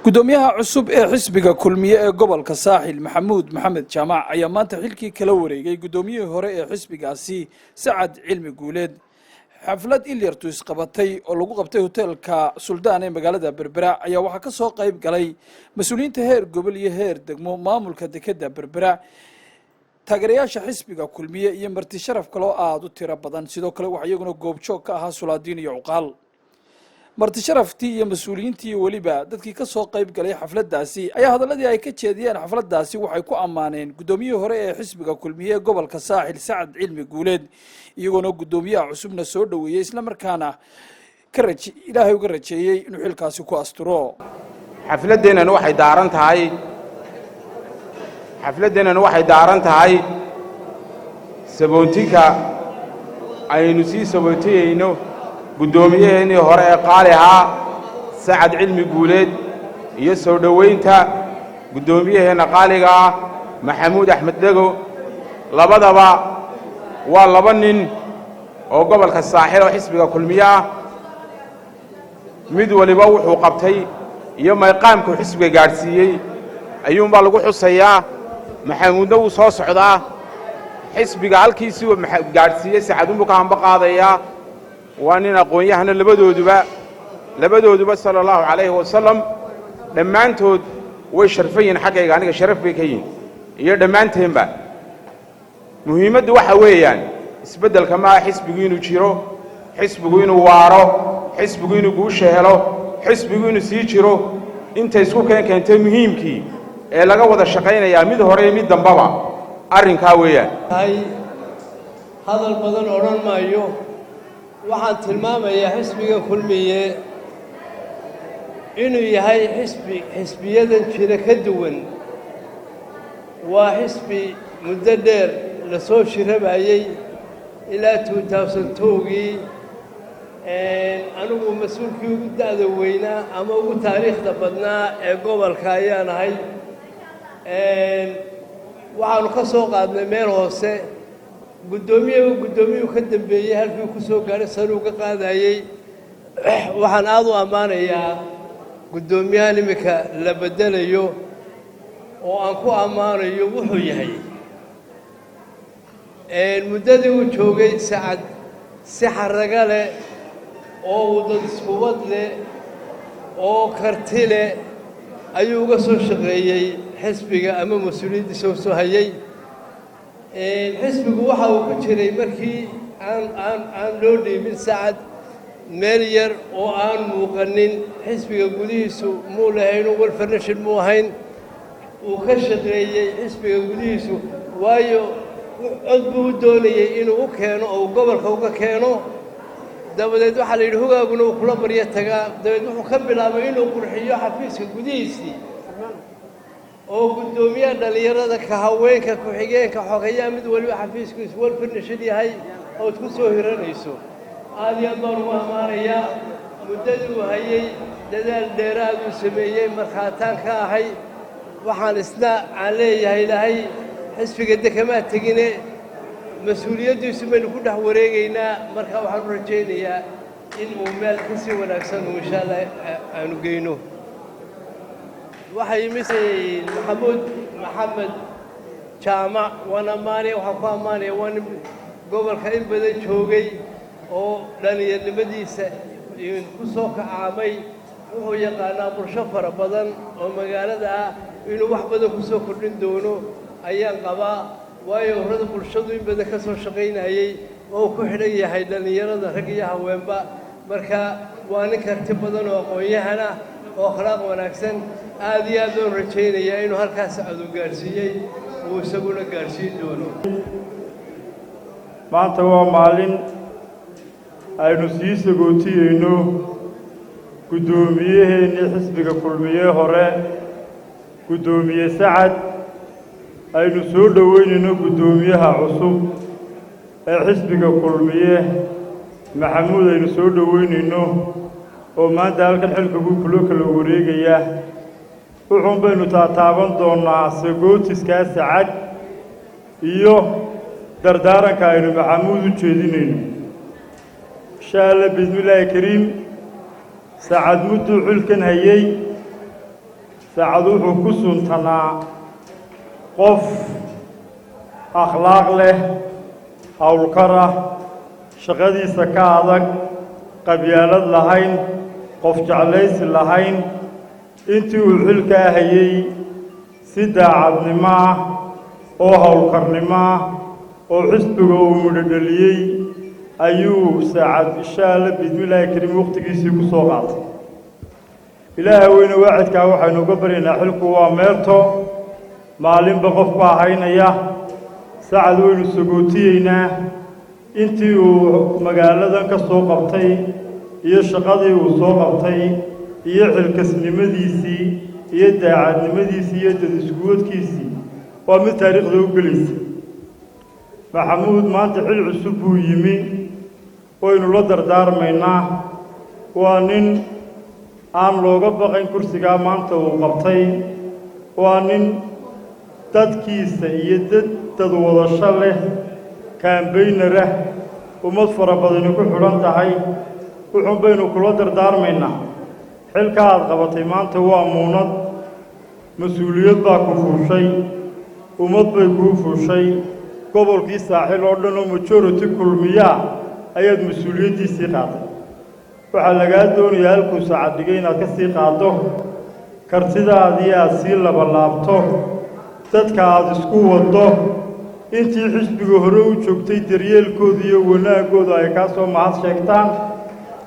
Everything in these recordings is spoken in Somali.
Gudoomiyaha cusub ee xisbiga Kulmiye ee gobolka Saaxil, Maxamuud Maxamed Jaamac, ayaa maanta xilkii kala wareegay guddoomiyihii hore ee xisbigaasi, Sacad Cilmi Guuleed. Xaflad ilyartu isqabatay oo lagu qabtay hoteelka Suldaan ee magaalada Berbera ayaa waxaa ka soo qayb galay mas-uuliyiinta heer gobol iyo heer degmo, maamulka dekeda Berbera, taageerayaasha xisbiga Kulmiye iyo marti sharaf kaloo aada u tiro badan. Sidoo kale waxaa iyaguna goobjoog ka ahaa sulaadiin iyo cuqaal. Marti sharaftii iyo mas-uuliyiintii iyo weliba dadkii ka soo qayb galay xafladdaasi ayaa hadalladii ay ka jeediyeen xafladdaasi waxay ku ammaaneen guddoomiyihii hore ee xisbiga Kulmiye ee gobolka Saaxil, Sacad Cilmi Guuleed, iyagoona guddoomiyaha cusubna soo dhoweeyey, islamarkaana ka raj Ilaahay uga rajeeyey inuu xilkaasi ku asturo. Xafladdeennan waxay daaran tahay saboontinka aynu sii sabootiyeyno guddoomiyaheennii hore ee qaali ahaa, Sacad Cilmi Guuleed, iyo soo dhowaynta guddoomiyaheenna qaaliga ah, Maxamuud Axmed Dhego. Labadaba waa laba nin oo gobolka Saaxil oo xisbiga Kulmiye ah. Mid waliba wuxuu qabtay iyo mayqaamkuu xisbiga gaadhsiiyey ayuunbaa lagu xusayaa. Maxamuudna wuu soo socdaa. Xisbiga halkiisii gaadhsiiyey Sacadunbuu ka hamba qaadayaa. Waa nin aqoon-yahana labadooduba, sala allahu calayhi wasalam. Dhammaantood way sharfan yihiin xaggayga, aniga sharaf bay ka yihin iyo dhammaanteenba. Muhiimaddu waxa weeyaan isbeddelka maaha xisbigu inuu jiro, xisbigu inuu waaro, xisbigu inuu guusha helo, xisbigu inuu sii jiro. Inta isku keentay muhiimkii ee laga wada shaqaynayaa, mid hore iyo mid dambaba, arrinkaa weeyaan. Tahay hadal badan odhan maayo. Waxaan tilmaamayaa xisbiga Kulmiye inuu yahay xisbi xisbiyadan jira ka duwan. Waa xisbi muddo dheer la soo shirabayey, ilaa 2002-gii. Anigu mas-uulkii ugu da'da weynaa ama ugu taariikhda badnaa ee gobolka ayaan ahay. Waxaanu ka soo qaadnay meel hoose. Guddoomiyaba guddoomiyuu ka dambeeyey halkii ku soo gaadhay saruu ka qaadayey. Waxaan aad u ammaanayaa guddoomiyahan iminka la beddelayo, oo aan ku ammaanayo wuxuu yahay. Muddadii uu joogay Sacad, si xarrago leh oo uu dad iskuwad leh oo karti leh ayuu uga soo shaqeeyey xisbiga ama mas-uuliyaddiisa u soo hayey. Xisbigu waxa uu ku jiray markii aan loo dhiibin Sacad meel yar oo aan muuqanin. Xisbiga gudihiisu muu lahayno, well furnished muu ahayn. Uu ka shaqeeyey xisbiga gudihiisu, waayo cod buu u doonayey inuu u keeno oo uu gobolka uga keeno. Dabadeed waxaa la yidhi, "Hogaaguna uu kula baryo tagaa." Dabadeed wuxuu ka bilaabay inuu qurxiyo xafiiska gudihiisii, oo guddoomiyaha dhallinyarada, ka haweenka, ku-xigeenka, xogayaa, mid waliba xafiiskiisu well furnished yahay ood ku soo hiranayso. Aad iyo aad baan ugu ammaanayaa. Muddadii uu hayey dadaal dheeraaduu sameeyey, markhaataan ka ahay. Waxaan isna aan leeyahay, Ilaahay xisbiga de kamaa tegine, mas-uuliyaddiisu baynu ku dhex wareegaynaa. Marka waxaan u rajaynayaa in uu meel ka sii wanaagsan uu insha Allah aanu geyno. Waxaa yimid Maxamuud Maxamed Jaamac. Waan ammaanaya. Waxaan ku ammaanaya, waa nin gobolka in badan joogay oo dhallinyarnimadiisa ku soo kacaamay. Wuxuu yaqaanaa bulsho fara badan oo magaalada ah. Inuu wax badan ku soo kordhin doono ayaan qabaa, waayo ururada bulshadu in badan ka soo shaqaynayey oo uu ku xidhan yahay dhallinyarada, rag iyo haweenba. Marka waa nin karti badan oo aqoon-yahan ah oo akhlaaq wanaagsan. Aad iyo aad baan rajaynayaa inuu halkaas Sacad uu gaadhsiiyey uu isaguna gaadhsiin doono. Maanta waa maalin aynu sii sagootiyeyno guddoomiyaheennii xisbiga Kulmiye hore, Guddoomiye Sacad, aynu soo dhoweynayno guddoomiyaha cusub ee xisbiga Kulmiye, Maxamuud, aynu soo dhoweynayno oo maanta halkan xilka kuloo kala wareegaya. Wuxuun baynu taataaban doonnaa sagootiskaa Sacad iyo dardaaranka aynu Maxamuud u jeedinayno, insha Allah, bismillaahi kariim. Sacad mudduu xilkan hayey. Sacad wuxuu ku suntanaa qof akhlaaq leh, howlkar ah, shaqadiisa ka adag, qabyaalad lahayn, qof jeclaysi lahayn. Intii uu xilkaa hayey si daacadnimo ah oo howlkarnimo ah oo xisbiga uu midhodheliyey ayuu Sacad, insha Alla, biidmillaahi kariim, wakhtigiisii ku soo qaatay. Ilaaha weyne waaxidkaa waxaynu uga baryaynaa, xilku waa meerto, maalinba qof baa haynaya. Sacad waynu sagootiyeynaa. Intii uu magaaladan ka soo qabtay iyo shaqadii uu soo qabtay iyo xilkasnimadiisii iyo daacadnimadiisii iyo dad iskuwadkiisii waa mid taariikhda u gelaysa. Maxamuud maanta xil cusub buu yimi, waynu la dardaarmaynaa. Waa nin aan looga baqayn kursigaa maanta uu qabtay. Waa nin dadkiisa iyo dad wadasho leh, campaigner ah, ummad fara badani ku xidhan tahay. Wuxuun baynu kula dardaarmaynaa, xilka aad qabatay maanta waa muunad, mas-uuliyad baa ku fuushay, ummad bay kuu fuushay. Gobolkii Saaxil oo dhan oo majority Kulmiyaa ayaad mas-uuliyaddiisii qaaday. Waxaa lagaa doonayaa halkuu Saacad dhigay inaad ka sii qaaddo, kartidaadii aad sii labalaabto, dadka aad isku waddo, intii xisbiga hore u joogtay daryeelkooda iyo wanaaggooda ay kaa soo mahad sheegtaan,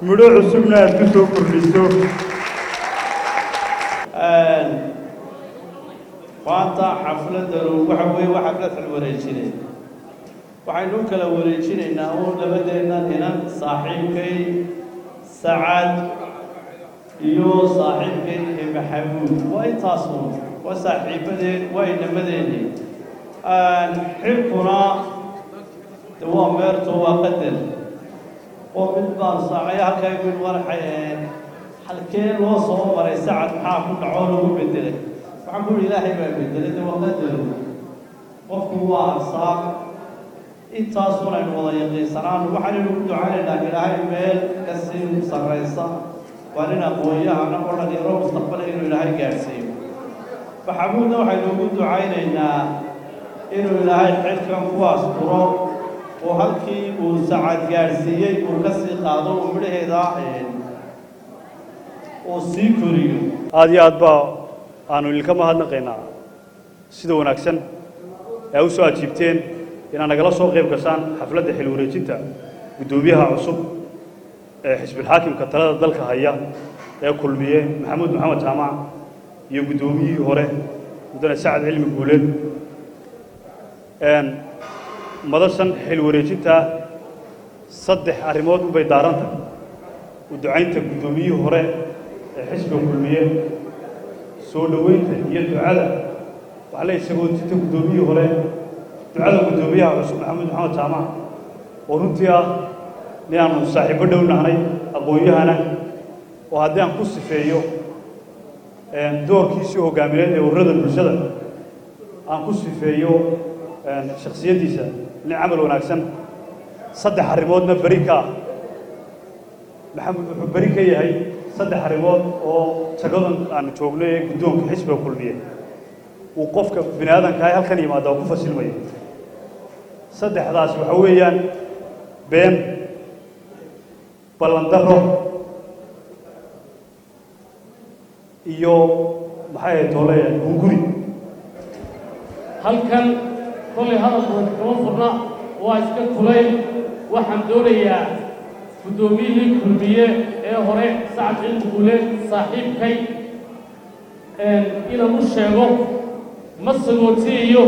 midho cusubna aad ku soo kordhiso. Maanta xafladanu waxa weeye waa xaflad xil wareejineed. Waxaynu u kala wareejinaynaa uun labadeennan inan, saaxiibkay Sacad iyo saaxiibkay Maxamuud. Waa intaas uun, waa saaxiibadeen, waa inamadeenni. Xilkuna de waa meerto, waa qadar oo mid baan saacaya halkaa igu yidhi, war halkee loo soo maray Sacad? Maxaa ku dhacoo lagu bedelay? Waxaan ku yidhi, Ilaahay baa bedelay, de waa qadaru, qofku waa arsaaq. Intaasuun aynu wada yaqiinsanaan. Waxaanaynu ku ducaynaynaa Ilaahay meel ka sii sarraysa, waa nin aqoon-yahana oo dhalinyaro mustaqbala, inuu Ilaahay gaadhsiiyo. Maxamuudna waxaynu ugu ducaynaynaa inuu Ilaahay xilkan ku asturo oo halkii uu Sacad gaadhsiiyey uu ka sii qaado, uu midhaheeda uu sii koriyo. Aad iyo aad baa aanu idinka mahadnaqaynaa sida wanaagsan ee u soo ajiibteen inaad nagala soo qayb gashaan xafladda xil wareejinta guddoomiyaha cusub ee xisbilxaakimka talada dalka haya ee Kulmiye, Maxamuud Maxamed Jaamac, iyo guddoomiyihii hore, mudane Sacad Cilmi Guuleed. Madashan xil wareejinta saddex arrimood unbay daaran tahay: u ducaynta guddoomiyihii hore ee xisbiga Kulmiye, soo dhoweynta iyo ducada waxaa la isagootinta guddoomiyihii hore, ducada guddoomiyaha cusub Maxamuud Maxamed Jaamac, oo runtii ah nin aanu saaxiibbo dhow nahnay, aqoon-yahana, oo haddii aan ku sifeeyo doorkiisii hoggaamineed ee ururada bulshada, aan ku sifeeyo shakhsiyaddiisa, nin camal wanaagsan, saddex arrimoodna beri ka ah. Maxamed wuxuu beri ka yahay saddex arrimood oo jagadan aanu joogno ee guddoonka xisbiga Kulmiye uu qofka bini aadanka ah halkan yimaada oo ku fasilmayo. Saddexdaas waxa weeyaan been, ballandaro iyo maxay ahayd toole, hunguri. Halkan kollay hadal badan kama furna, waa iska kulayl. Waxaan doonayaa guddoomiyihii Kulmiye ee hore, Sacad Cilmi Guuleed, saaxiibkay, inaan u sheego ma sagootiyayo.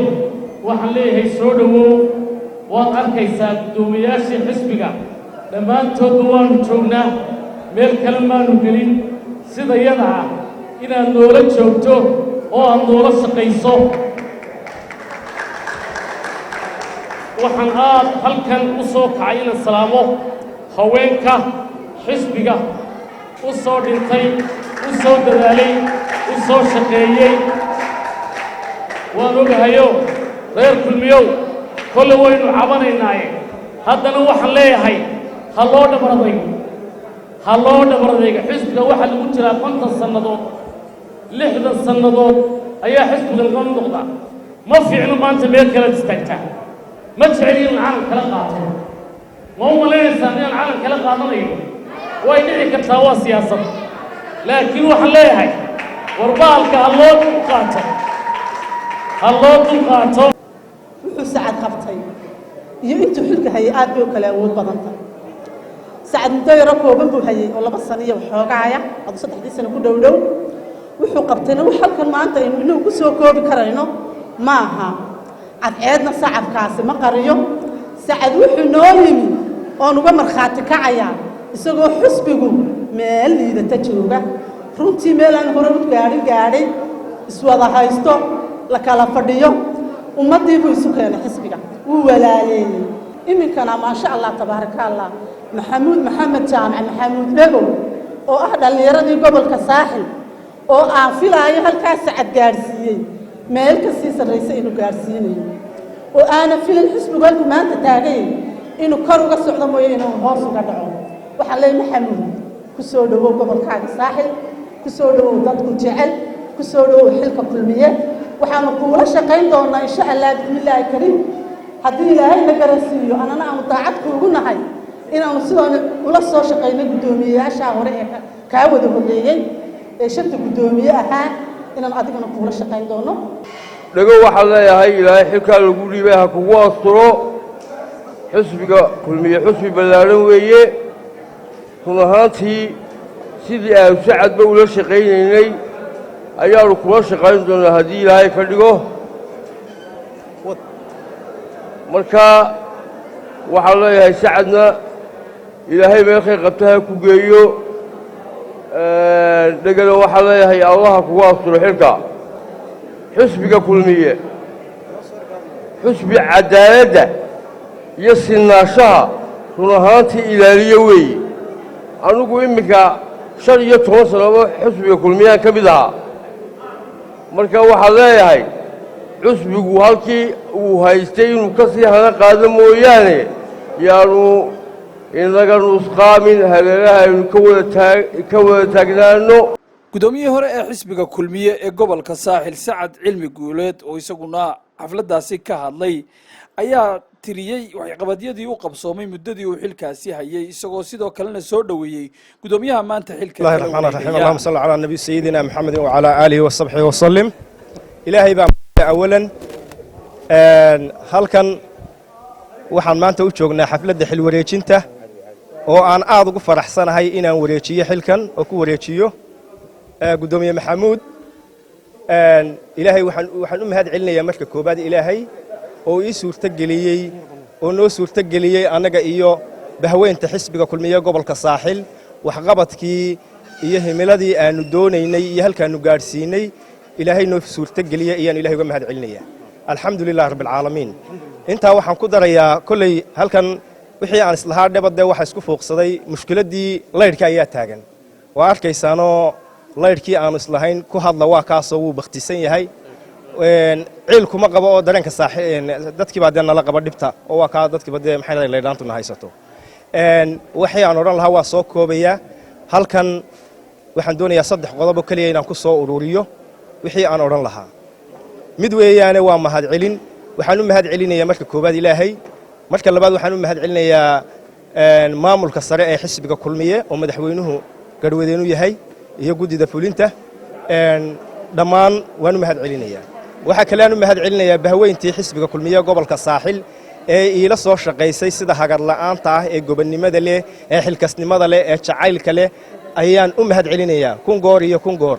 Waxaan leeyahay, soo dhowow. Waad arkaysaa guddoomiyaashii xisbiga dhammaantoodba waannu joognaa, meel kale maanu gelin, sida yada ah inaad noola joogto oo aad noola shaqayso. Waxaan aad halkan u soo kacay inaan salaamo haweenka xisbiga u soo dhintay, u soo dadaalay, u soo shaqeeyey. Waan ogahayo reer Kulmiyow, kolle waynu cabanaynaaye, haddana waxaan leeyahay ha loo dhabar adaygo, ha loo dhabar adaygo. Xisbiga waxaa lagu jiraa 50 sannadood. 60 sannadood ayaa xisbigan ka noqda. Ma fiicno maanta meel kalead istaagtaa. Ma jeceli in calan kala qaato. Ma u malaynaysaan inaan calan kala qaadanayo? Way dhici kartaa, waa siyaasad, laakiin waxaan leeyahay warbaalka ha loo dulqaato, ha loo dulqaato. Wuxuu Sacad qabtay iyo intuu xilka hayay aad bay u kale awood badan tahay. Sacad muddo yaro kooban buu hayay oo 2 sano iyo waxoogaaya, adu 3dii sano ku dhow dhow. Wuxuu qabtayna wax halkan maanta aynu inagu ku soo koobi karayno ma aha. Cadceedna sacabkaasi ma qariyo. Sacad wuxuu noo yimi oon uga markhaati kacayaa isagoo xusbigu meel liidata jooga, runtii meel aan hore u gaadhin gaadhay, iswada haysto, la kala fadhiyo. Ummaddii buu isu keenay, xisbiga wuu walaaleeyey. Iminkana maasha Allah, tabaaraka Allah, Maxamuud Maxamed Jaamac, Maxamuud Dhegow, oo ah dhallinyaradii gobolka Saaxil, oo aan filaayo halkaas Sacad gaadhsiiyey meel ka sii sarraysa inuu gaadhsiinayo, oo aana filin xisbigu halkuu maanta taagay inuu kor uga socdo mooye inuu hoos uga dhaco. Waxaan leeyahay, Maxamuud, ku soo dhowow gobolkaaga Saaxil, ku soo dhowow dadku jecel, ku soo dhowow xilka Kulmiye. Waxaanu kuula shaqayn doonaa, insha Allah, bismillaahi kariim, haddii Ilaahayna garansiiyo, annana aanu daacad kuugu nahay, inaanu sidoona ula soo shaqaynay guddoomiyeyaashaa hore ee kaa wada horreeyey ee shanta guddoomiye ahaa, inaan adigana kuula shaqayn doono. Dhego, waxaan leeyahay Ilaahay xilkaa lagu dhiibay ha kugu asturo. Xisbiga Kulmiye xusbi ballaadhan weeye. Run ahaantii, sidii aanu Sacadba ula shaqaynaynay ayaannu kula shaqayn doonaa haddii Ilaahay ka dhigo. Marka waxaan leeyahay, Sacadna Ilaahay meelkay qabta ha ku geeyo. Dhegana waxaan leeyahay, Allaha kugu asturo xilka. Xusbiga Kulmiye xusbi caddaaladda iyo sinaanshaha run ahaantii ilaaliyo weeye. Anigu imminka 15 sanaba xusbiga Kulmiyaan ka mid ahaa. Marka waxaan leeyahay, xusbigu halkii uu haystay inuu ka sii hana qaado mooyaane, yaanu inaga nusqaamin, hareeraha aynu ka wada taagnaano. Guddoomiyihii hore ee xisbiga Kulmiye ee gobolka Saaxil, Sacad Cilmi Guuleed, oo isaguna xafladdaasi ka hadlay, ayaa tiriyey waxqabadyadii u qabsoomay muddadii uu xilkaasi hayay, isagoo sidoo kalena soo dhoweeyey guddoomiyaha maanta xilka الله kala الرحمن الرحيم. wareegaya. اللهم صل على النبي سيدنا محمد وعلى آله وصحبه وسلم. إلهي baa أولا. Halkan waxaan maanta u joognaa xafladda xil wareejinta, oo aan aad ugu faraxsanahay inaan wareejiyo xilkan oo ku wareejiyo guddoomiye Maxamuud. Ilaahay waxaan u mahad celinayaa marka koobaad, Ilaahay oo ii suurtogeliyey oo noo suurtogeliyey annaga iyo bahweynta xisbiga Kulmiye gobolka Saaxil waxqabadkii iyo himiladii aanu doonaynay iyo halkaannu gaadhsiinay. Ilaahay noo suurtogeliyey ayaan Ilahay uga mahad celinayaa. Alxamdu lilah rabbi alcaalamiin. Intaa waxaan ku darayaa, kolley halkan wixii aan islahaa dhebadee waxa isku fuuqsaday mushkiladdii laydhka ayaa taagan. Waa arkaysaanoo laydhkii aanu islahayn ku hadla waa kaasoo wuu bakhtisan yahay. Ciil kuma qabo oo dareenka dadkii baa dee nala qaba dhibta, oo waa kaa dadkiiba dee maxay laydhaantuna haysato. Waxii aan odhan lahaa waa soo koobayaa. Halkan waxaan doonayaa saddex qodob oo keliya inaan ku soo ururiyo wixii aan odhan lahaa. Mid weeyaane, waa mahadcelin. Waxaan u mahad celinayaa marka koowaad Ilaahay, marka labaad waxaan u mahad celinayaa maamulka sare ee xisbiga Kulmiye oo madaxweynuhu garhwadeenu yahay iyo guddida fulinta dhammaan waan u mahad celinayaa. Waxaa kale aan u mahad celinayaa bahweyntii xisbiga Kulmiye gobolka Saaxil ee iila soo shaqaysay sida hagar la'aanta ah ee gobonnimada leh ee xilkasnimada leh ee jacaylka leh ayaan u mahad celinayaa kun goor iyo kun goor.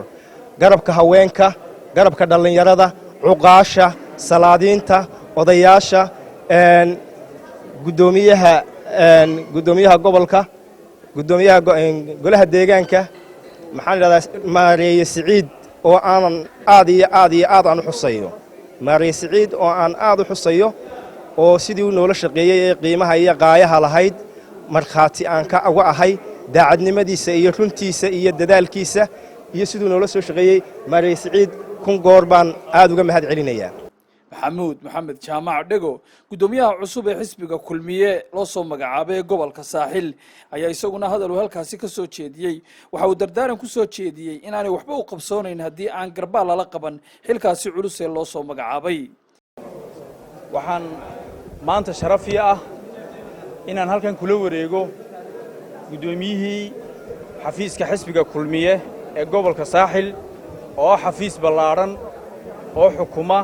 Garabka haweenka, garabka dhallinyarada, cuqaasha, salaadiinta, odayaasha, guddoomiyaha gobolka, guddoomiyaha golaha deegaanka, maxaan idhahdaa, Maareeye Siciid oo aanan aad iyo aad iyo aad aan u xusayo, Maareeye Siciid oo aan aad u xusayo, oo sidii u noola shaqeeyey ee qiimaha iyo qaayaha lahayd markhaati aan ka uga ahay daacadnimadiisa iyo runtiisa iyo dadaalkiisa iyo siduu noola soo shaqeeyey. Maareeye Siciid kun goor baan aad uga mahad celinayaa. Maxamuud Maxamed Jaamac Dhego, guddoomiyaha cusub ee xisbiga Kulmiye loo soo magacaabay ee gobolka Saaxil, ayaa isaguna hadal uu halkaasi ka soo jeediyey waxa uu dardaaran ku soo jeediyey inaanay waxba u qabsoonayn haddii aan garbaa lala qaban xilkaasi culus ee loo soo magacaabay. Waxaan maanta sharaf ii ah inaan halkan kula wareego guddoomiyihii xafiiska xisbiga Kulmiye ee gobolka Saaxil, oo ah xafiis ballaadhan oo xukuma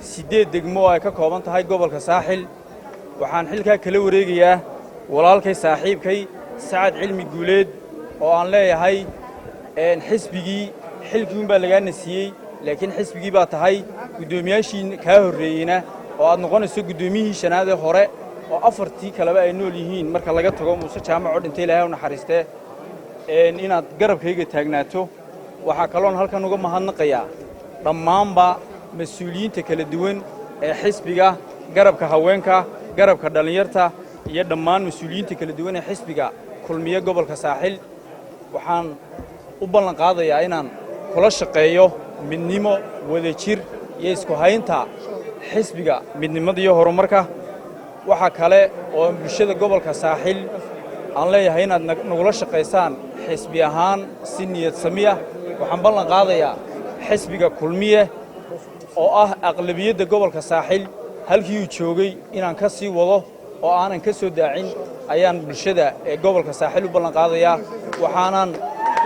8 degmo oo ay ka kooban tahay gobolka Saaxil. Waxaan xilkaa kala wareegayaa walaalkay, saaxiibkay Sacad Cilmi Guuleed, oo aan leeyahay xisbigii xilkii unbaa lagaa nasiiyey, laakiin xisbigii baa tahay. Guddoomiyaashii kaa horreeyeyna oo aad noqonayso guddoomiyihii shanaad ee hore, oo afartii kaleba ay nool yihiin marka laga tago Muuse Jaamac oo dhintay, Ilaahay u naxariistee, inaad garabkayga taagnaato. Waxaa kaloon halkan uga mahadnaqayaa dhammaanba mas-uuliyiinta kala duwan ee xisbiga, garabka haweenka, garabka dhallinyarta iyo dhammaan mas-uuliyiinta kala duwan ee xisbiga Kulmiye gobolka Saaxil. Waxaan u ballan qaadayaa inaan kula shaqeeyo midnimo, wadajir iyo isku haynta xisbiga midnimada iyo horumarka. Waxaa kale oo bulshada gobolka Saaxil aan leeyahay inaad nagula shaqaysaan xisbi ahaan si niyad sami ah. Waxaan ballan qaadayaa xisbiga Kulmiye oo ah aqlabiyadda gobolka Saaxil halkii uu joogay inaan ka sii wado oo aanan ka soo daacin ayaan bulshada ee gobolka Saaxil u ballan qaadayaa. Waxaanan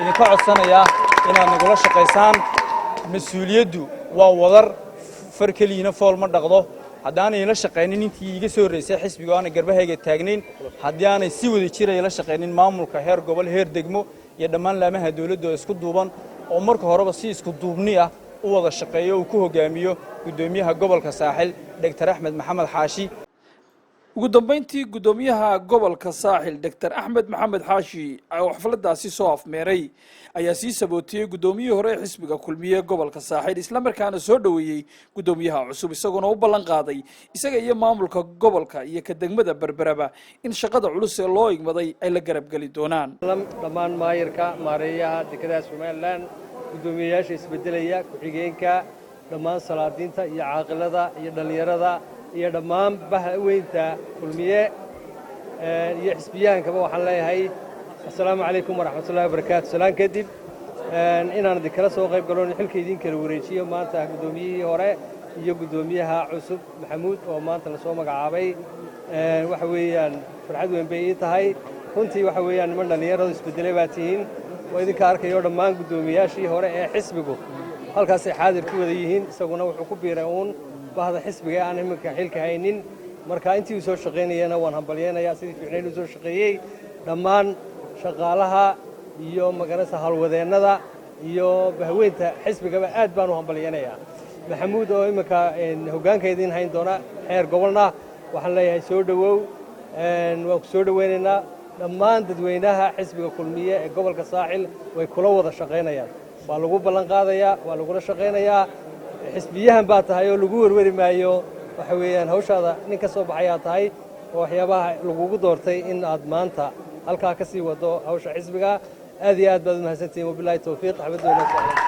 idinka codsanayaa inaad nagula shaqaysaan. Mas-uuliyaddu waa wadar, far keligiina fool ma dhaqdo. Haddaanay ila shaqaynin intii iiga soo horraysay xisbiga oo aanay garbahayga taagnayn, haddii aanay si wada jira ila shaqaynin maamulka heer gobol, heer degmo iyo dhammaan laamaha dawladda oo isku duuban, oo marka horeba si isku duubni ah u wada shaqeeyo, uu ku hogaamiyo guddoomiyaha gobolka Saaxil, Doctor Axmed Maxamed Xaashi. Ugu dambeyntii, guddoomiyaha gobolka Saaxil, Doctor Axmed Maxamed Xaashi, oo xafladaasi soo afmeeray, ayaa sii sabootiyey guddoomiyihii hore ee xisbiga Kulmiye gobolka Saaxil, islamarkaana soo dhoweeyey guddoomiyaha cusub, isagoona u ballan qaaday isaga iyo maamulka gobolka iyo ka degmada Berberaba in shaqada culus ee loo igmaday ay la garab geli doonaan. Dhammaan maayirka, maareeyaha dekedaha Somaliland, guddoomiyeyaasha isbeddelaya, ku-xigeenka, dhammaan salaadiinta iyo caaqilada iyo dhallinyarada iyo dhammaan bahweynta Kulmiye iyo xisbiyahankaba, waxaan leeyahay assalaamu calaykum waraxmatullahi wabarakaatu. Salaan kadib, inaan idinkala soo qayb galon xilka idin kala wareejiyo maanta guddoomiyihii hore iyo guddoomiyaha cusub Maxamuud oo maanta lasoo magacaabay, waxa weeyaan farxad weyn bay ii tahay runtii. Waxa weeyaan niman dhallinyaradu isbeddelay baa tihiin, waa idinka arkayo dhammaan guddoomiyaashii hore ee xisbigu halkaasay xaadir ku wada yihiin. Isaguna wuxuu ku biiray uun bahda xisbiga aan iminka xilka haynin. Marka intii uu soo shaqaynayana waan hambalyaynayaa sidii fiicnayn uu soo shaqeeyey. Dhammaan shaqaalaha iyo magaranaysa howlwadeennada iyo bahweynta xisbigaba aad baan u hambalyaynayaa. Maxamuud oo iminka hoggaanka idiin hayn doona xeer gobolna, waxaan leeyahay soo dhowow, waan ku soo dhowaynaynaa. Dhammaan dadweynaha xisbiga Kulmiye ee gobolka Saaxil way kula wada shaqaynayaan, waa lagu ballan qaadayaa, waa lagula shaqaynayaa. Xisbiyahan baa tahay oo lagu werweri maayo. Waxa weeyaan hawshaada nin ka soo baxayaa tahay oo waxyaabaha lagugu doortay in aad maanta halkaa ka sii wado hawsha xisbiga. Aad iyo aad baad u mahadsantihiin. Wabilaahi towfiiq. Axmed.